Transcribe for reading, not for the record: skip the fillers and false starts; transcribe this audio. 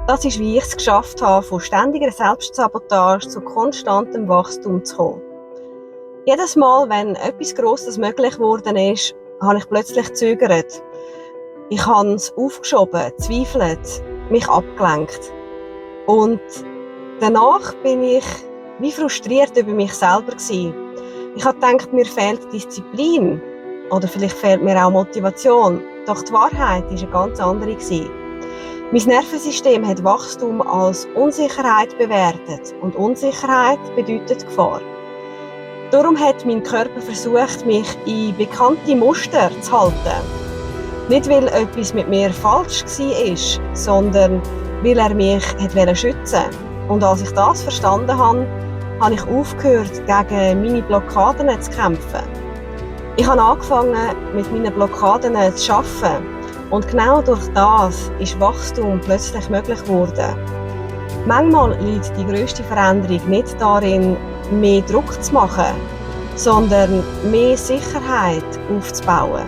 Das ist, wie ich es geschafft habe, von ständiger Selbstsabotage zu konstantem Wachstum zu kommen. Jedes Mal, wenn etwas Grosses möglich geworden ist, habe ich plötzlich gezögert. Ich habe es aufgeschoben, gezweifelt, mich abgelenkt. Und danach bin ich wie frustriert über mich selber gewesen. Ich habe gedacht, mir fehlt Disziplin oder vielleicht fehlt mir auch Motivation. Doch die Wahrheit war eine ganz andere gewesen. Mein Nervensystem hat Wachstum als Unsicherheit bewertet und Unsicherheit bedeutet Gefahr. Darum hat mein Körper versucht, mich in bekannte Muster zu halten. Nicht, weil etwas mit mir falsch war, sondern weil er mich schützen wollte. Und als ich das verstanden habe, habe ich aufgehört, gegen meine Blockaden zu kämpfen. Ich habe angefangen, mit meinen Blockaden zu arbeiten. Und genau durch das ist Wachstum plötzlich möglich geworden. Manchmal liegt die grösste Veränderung nicht darin, mehr Druck zu machen, sondern mehr Sicherheit aufzubauen.